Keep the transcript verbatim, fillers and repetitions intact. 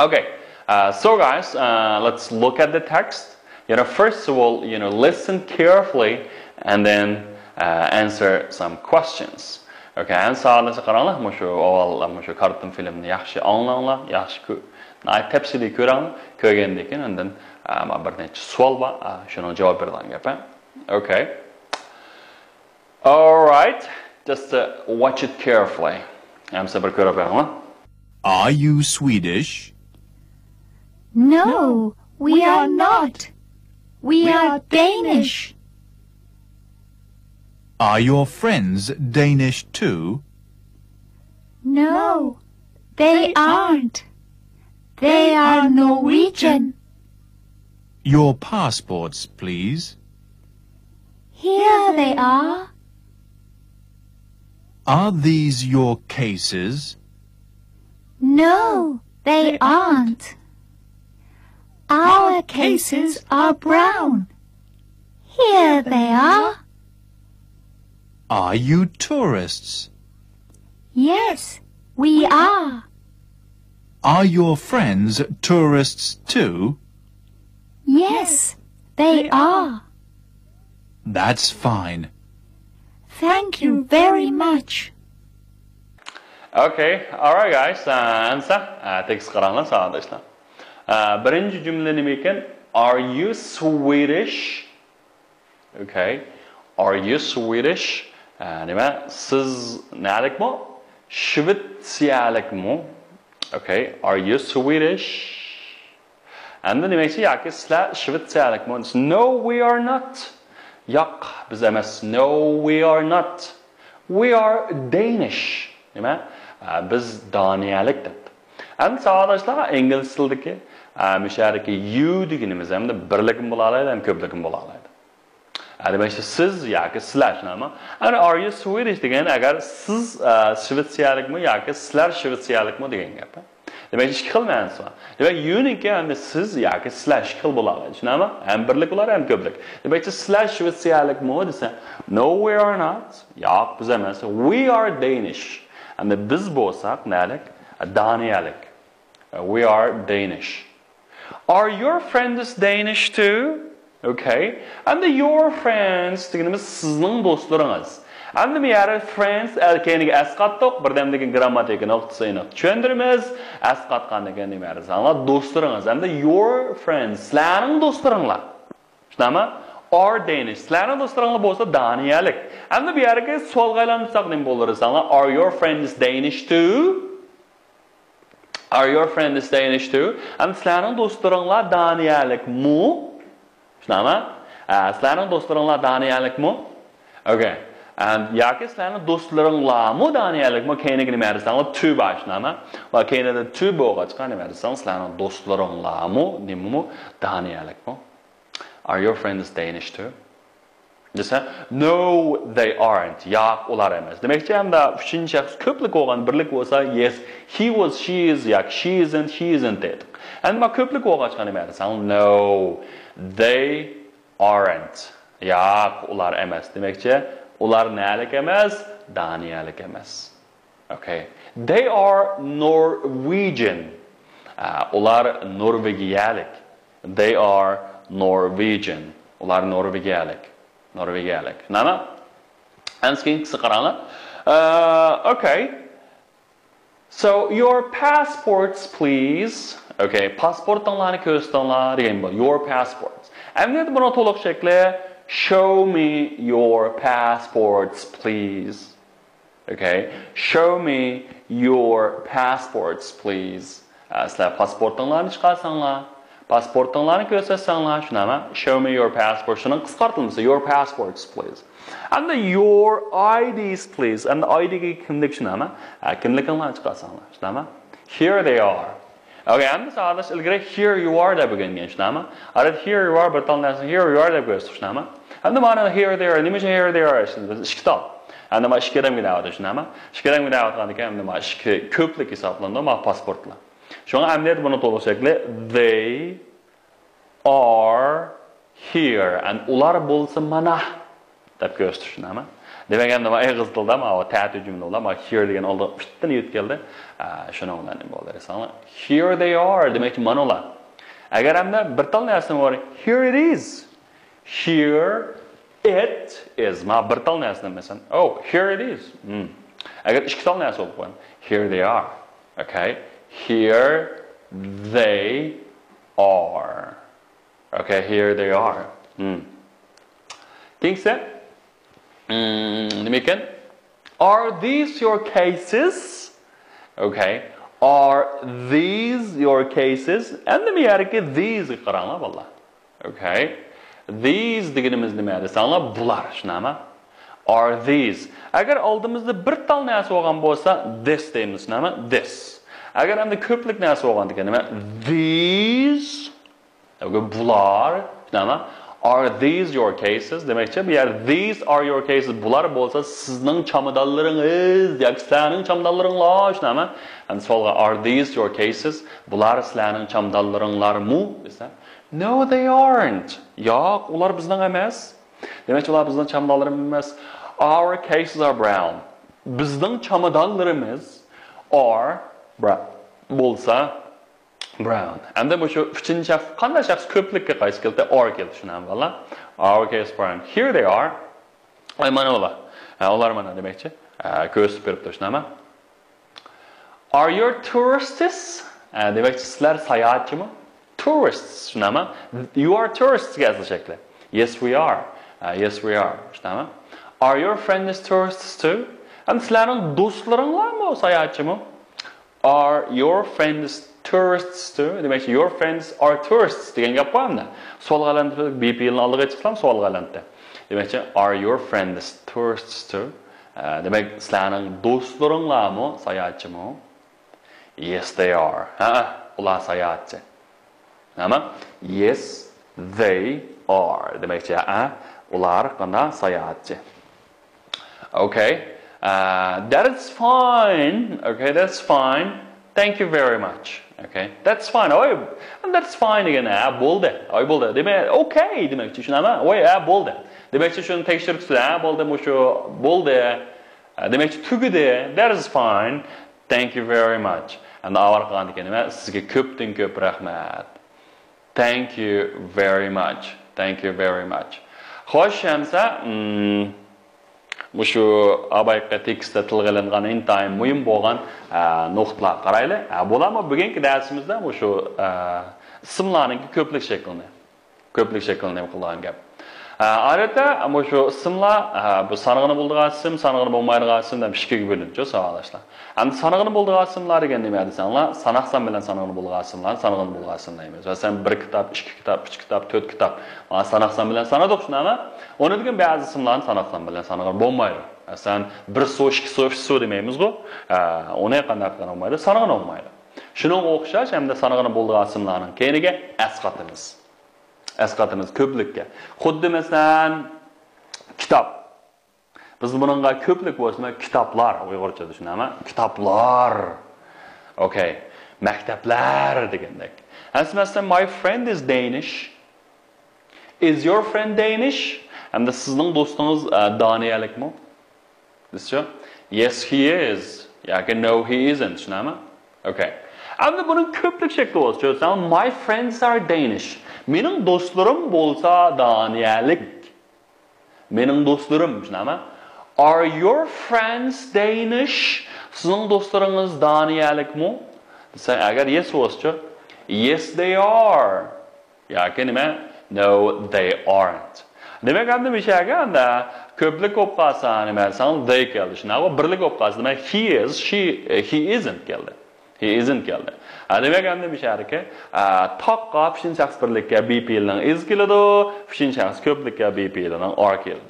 Okay, uh, so guys, uh, let's look at the text. You know, first of all, you know, listen carefully and then uh, answer some questions. Okay, ئەمدى ساۋاتلاشقا قاراڭلار. مۇشۇ ئاۋۋال مۇشۇ كارتون فىلىمنى ياخشى ئاڭلاڭلار، ياخشى كۆ-، ناھايىتى تەپسىلىي كۆرۈڭلار. كۆرگەندىن كېيىن ئاندىن ئە، مانا بىر نەچچە سوئال بار، ئە، شۇنىڭ جاۋاب بېرىدىغان گەپ، ھە؟ Okay. All right. Just uh, watch it carefully. ئەمسە بىر كۆرۈپ بېقىڭلار. Are you Swedish? No, we are not. We are Danish. Are your friends Danish too? No, they aren't. They are Norwegian. Your passports, please. Here they are. Are these your cases? No, they aren't. Our cases are brown. Here they are. Are you tourists? Yes, we are. Are your friends tourists too? Yes, they are. That's fine. Thank you very much. Okay, all right guys, ئەمسە تېكىست قاراڭلار ساۋاتداشلار. بىرىنچى جۈملە نېمە ئىكەن؟ Are you Swedish? Okay. Are you Swedish? نېمە؟ سىز نەلىكمۇ؟ شۋېتسىيەلىكمۇ؟ Okay. Are you Swedish? ئەمدى نېمە ئىكەن؟ ياكى سىلەر شۋېتسىيەلىكمۇ؟ No, we are not. ياق، بىز ئەمەس. No, we are not. We are Danish. نېمە؟ بىز دانىيەلىك دەپتۇ. ئەمدى ساۋاتداشلار ئىنگلىز تىلىدىكى مۇشۇ يەردىكى you دېگىنىمىز ھەم بىرلىكمۇ بولالايدۇ، ھەم كۆپلۈكمۇ بولالايدۇ. دېمەكچى سىز ياكى سىلەر، شۇنداقمۇ؟ ئەمدى are you Swedish دېگەن، ئەگەر سىز شۋېتسىيەلىكمۇ ياكى سىلەر شۋېتسىيەلىكمۇ دېگەن گەپ. دېمەك ئىككى خىل مەنىسى بار. دېمەك you نىڭكى ئەمدى سىز ياكى سىلەر ئىككى خىل بولالايدۇ، شۇنداقمۇ؟ ھەم بىرلىك بولار، ھەم كۆپلۈك. دېمەكچى سىلەر شۋېتسىيەلىكمۇ دېسە، no, we are not. ياق، بىز ئەمەس. We are Danish. ئەمدى بىز بولساق نەلىك؟ دانىيەلىك. We are Danish. Are your friends Danish too? Okay. ئەمدى your friends دېگىنىمىز سىزنىڭ دوستلىرىڭىز. ئەمدى بۇ يەردە friends ئەلكەينىگە ئەسقاتتۇق. بىردەمدىن كېيىن گرامماتىكا نۇقتىسى ئېنىق چۈشەندۈرىمىز. ئەسقاتقاندىن كېيىن نېمە يەردە ساڭلار؟ دوستلىرىڭىز. ئەمدى your friends، سىلەرنىڭ دوستلىرىڭلار. شۇنداقمۇ؟ Are Danish. سىلەرنىڭ دوستلىرىڭلار بولسا دانىيەلىك. ئەمدى بۇ يەردىكى سوئالغا ئايلاندۇرساق نېمە بولۇر دېسەڭلار؟ Are your friends Danish too? Are your friends Danish too? ئەمدى سىلەرنىڭ دوستلىرىڭلار دانىيەلىكمۇ؟ شۇنداقمۇ؟ ئە، سىلەرنىڭ دوستلىرىڭلار دانىيەلىكمۇ؟ Okay. And ياكى سىلەرنىڭ دوستلىرىڭلارمۇ دانىيەلىكمۇ؟ كەينىگە نېمە دېسەڭلار؟ Too بار، شۇنداقمۇ؟ ۋە كەينىدە too بولغاچقا نېمە دېسەڭ، سىلەرنىڭ دوستلىرىڭلارمۇ نېمىمۇ؟ دانىيەلىكمۇ؟ Are your friends Danish too? دېسە، no, they aren't. ياق، ئۇلار ئەمەس. دېمەكچى، ئەمدى ئۈچىنچى شەخس كۆپلۈك بولغان، بىرلىك بولسا، yes, he was, she is ياكى she isn't, he isn't دەيدۇق. ئەمدى مانا كۆپلۈك بولغاچقا نېمە دېسەڭ، no, they aren't. ياق، ئۇلار ئەمەس. دېمەكچى، ئۇلار نەلىك ئەمەس؟ دانىيەلىك ئەمەس. Okay. They are Norwegian. ئە، ئۇلار نورۋېگىيەلىك. They are Norwegian. ئۇلار نورۋېگىيەلىك. نورۋېگىيەلىك. نانا؟ ئەمسە كېيىنكىسىگە قاراڭلار. ئە، okay. So, your passports, please. Okay, پاسپورتۇڭلارنى كۆرسىتىڭلار دېگەن بۇ. Your passports. ئەمدى بۇنىڭ تولۇق شەكلى، show me your passports, please. Okay. Show me your passports, please. ئە، سىلەر پاسپورتۇڭلارنى چىقارساڭلار، پاسپورتۇڭلارنى كۆرسەتسەڭلار، شۇنداقمۇ؟ Show me your passport. شۇنىڭ قىسقارتىلمىسى، your passports, please. ئەمدى your I Ds, please. ئەمدى I D دېگەن كىملىك، شۇنداقمۇ؟ ئە، كىملىكىڭلارنى چىقارساڭلار، شۇنداقمۇ؟ Here they are. Okay, ئەمدى ساۋاتداش ئىلگىرى here you are دەپ ئۆگەنگەن، شۇنداقمۇ؟ ئەمدى here you are، بىر تال نەرسىنى here you are دەپ كۆرسىتىپ، شۇنداقمۇ؟ ئەمدى مانا here they are، نېمە ئۈچۈن here they are؟ بىز ئىككى تال. ئەمدى مانا ئىككى ئادەمگە دەۋاتىدۇ، شۇنداقمۇ؟ ئىككى ئادەمگە دەۋاتقاندىكىن، ئەمدى مانا ئىككى كۆپلۈك ھېسابلىنىدۇ، مانا پاسپورتلار. شۇڭا ئەمدى بۇنىڭ تولۇق شەكلى they are here and ئۇلار بولسا مانا دەپ كۆرسىتىش، شۇنداقمۇ؟ دېمەك، ئەمدى مانا ئېغىز تىلدا مانا تەتۈر جۈملە بولا. مانا here دېگەن ئالدىغا ئۈستىن يۆتكەلدى. ئە، شۇنىڭ بىلەن نېمە بولدى دېسەڭلار، here they are دېمەكچى مانا ئۇلار. ئەگەر ئەمدى بىر تال نەرسە بار، here it is. Here it is. مانا بىر تال نەرسىنى مەسىلەن، oh, here it is. Hmm. ئەگەر ئىككى تال نەرسە بولۇپ قويغان، here they are. Okay. Here they are. Okay, here they are. Hmm. كېيىنكىسى، hmm, نېمە ئىكەن؟ Are these your cases? Okay. Are these your cases? ئەمدى بۇ يەردىكى these قاراڭلار، بالىلار. Okay. These دېگىنىمىز نېمە دېسەڭلار، بۇلار، شۇنداقمۇ؟ Are these. ئەگەر ئالدىمىزدا بىر تال نەرسە بولغان بولسا، this دەيمىز، شۇنداقمۇ؟ This. ئەگەر ئەمدى كۆپلۈك نەرسە بولغاندىكىن نېمە؟ These. بۇلار، شۇنداقمۇ؟ Are these your cases؟ دېمەكچى، بۇ يەر these are your cases، بۇلار بولسا سىزنىڭ چامادانلىرىڭىز ياكى سىلەرنىڭ چامادانلىرىڭلار، شۇنداقمۇ؟ ئەمدى سوئالغا، are these your cases؟ بۇلار سىلەرنىڭ چامادانلىرىڭلارمۇ؟ دېسە، no, they aren't. ياق، ئۇلار بىزنىڭ ئەمەس. دېمەكچى، ئۇلار بىزنىڭ چامادانلىرىمىز ئەمەس. Our cases are brown. بىزنىڭ چامادانلىرىمىز are brown. بولسا، brown. ئەمدى مۇشۇ ئۈچىنچى شەخس، قانداق شەخس كۆپلۈككە قايسى كەلدى؟ Are كەلدى، شۇنداقمۇ، بالىلار؟ Our cases brown. Here they are. ئاي، مانا ئۇلار. ھە، ئۇلار مانا دېمەكچى. ھە، كۆرسىتىپ بېرىپتۇ، شۇنداقمۇ؟ Are you tourists؟ ھە، دېمەكچى، سىلەر ساياھەتچىمۇ؟ Tourists، شۇنداقمۇ؟ You are tourists دېگەن ئەسلى شەكلى. Yes, we are. ھە، yes, we are. شۇنداقمۇ؟ Are your friends tourists too؟ ھەم سىلەرنىڭ دوستلىرىڭلارمۇ ساياھەتچىمۇ؟ Are your friends tourists too؟ دېمەكچى، your friends are tourists دېگەن گەپ بار ئەمدى. سوئالغا ئايلاندى، be پېئىلنى ئالدىغا چىقسام سوئالغا ئايلاندى. دېمەكچى، are your friends tourists too؟ ئە، دېمەك، سىلەرنىڭ دوستلىرىڭلارمۇ ساياھەتچىمۇ؟ Yes, they are. ھە، ئۇلار ساياھەتچى. نېمە؟ Yes, they are. دېمەكچى، ھە، ئۇلار قانداق؟ ساياھەتچى. Okay. Uh, that is fine. Okay, that's fine. Thank you very much. Okay, that's fine. ئوي، that's fine دېگەن، ھە، بولدى. ئوي، بولدى. دېمەك، okay دېمەكچى، شۇنداقمۇ؟ ئوي، ھە، بولدى. دېمەكچى، شۇنى تەكشۈرۈپ، ھە، بولدى، مۇشۇ بولدى. ھە، دېمەكچى، تۈگىدى. That is fine. Thank you very much. ئەمدى ئاۋارە قالغاندىكىن نېمە؟ سىزگە كۆپتىن كۆپ رەھمەت. Thank you very much. Thank you very much. خوش، ئەمسە، مم، مۇشۇ ئاۋۋالقى تېكىستتە تىلغا ئېلىنغان ئىنتايىن مۇھىم بولغان، ئە، نۇقتىلار قارايلى. ئە، بۇلارمۇ بۈگۈنكى دەرسىمىزدە مۇشۇ، ئە، ئىسىملارنىڭكى كۆپلۈك شەكلىنى، كۆپلۈك شەكلىنى نېمە قىلىدىغان گەپ. ئە، ئادەتتە مۇشۇ ئىسىملار، ئە، بۇ سانىغىلى بولىدىغان ئىسىم، سانىغىلى بولمايدىغان ئىسىم دەپ ئىككىگە بۆلۈنىدۇ، ساۋاقداشلار. ئەمدى سانىغىلى بولىدىغان ئىسىملار دېگەن نېمە دېسەڭلار، ساناق سان بىلەن سانىغىلى بولىدىغان ئىسىملارنى سانىغىلى بولىدىغان ئىسىملار دەيمىز. مەسىلەن، بىر كىتاب، ئىككى كىتاب، ئۈچ كىتاب، تۆت كىتاب. مانا ساناق سان بىلەن سانىدۇق، شۇنداقمۇ؟ ئۇنىڭدىن كېيىن بەزى ئىسىملارنى ساناق سان بىلەن سانىغىلى بولمايدۇ. مەسىلەن، بىر سۇ، ئىككى سۇ، ئۈچ سۇ دېمەيمىزغۇ. ئە، ئۇنى قانداق قىلغىلى بولمايدۇ؟ سانىغىلى بولمايدۇ. شۇنىڭغا ئوخشاش، ئەمدى سانىغىلى بولىدىغان ئىسىملارنىڭ كەينىگە ئەسقاتىمىز. ئەسقاتىمىز كۆپلۈككە. خۇددى مەسىلەن، كىتاب. بىز بۇنىڭغا كۆپلۈك بولسىمۇ، كىتابلار، ئۇيغۇرچىدا شۇنداقمۇ؟ كىتابلار. Okay. مەكتەپلەر دېگەندەك. ئەمسە مەسىلەن، my friend is Danish. Is your friend Danish? ئەمدى سىزنىڭ دوستىڭىز، ئە، دانىيەلىكمۇ؟ دېسىچۇ؟ Yes, he is. ياكى no, he isn't. شۇنداقمۇ؟ Okay. ئەمدى بۇنىڭ كۆپلۈك شەكلى بولسىچۇ؟ My friends are Danish. مېنىڭ دوستلىرىم بولسا دانىيەلىك. مېنىڭ دوستلىرىم، شۇنداقمۇ؟ Are your friends Danish? سىزنىڭ دوستلىرىڭىز دانىيەلىكمۇ؟ دېسە، ئەگەر yes بولسىچۇ؟ Yes, they are. ياكى نېمە؟ No, they aren't. دېمەك، ئەمدى مۇشۇ يەرگە ئەمدى كۆپلۈك بولۇپ قالسا، نېمە دېسەڭ، they كەلدى. شۇنداقمۇ؟ بىرلىك بولۇپ قالسا، دېمەك، he is، she، he isn't كەلدى. He isn't كەلدى. ھە، دېمەك، ئەمدى مۇشۇ يەردىكى، ئە، تاققا ئۈچىنچى شەخس بىرلىككە be پېئىلىنىڭ is كېلىدۇ، ئۈچىنچى شەخس كۆپلۈككە be پېئىلىنىڭ are كېلىدۇ.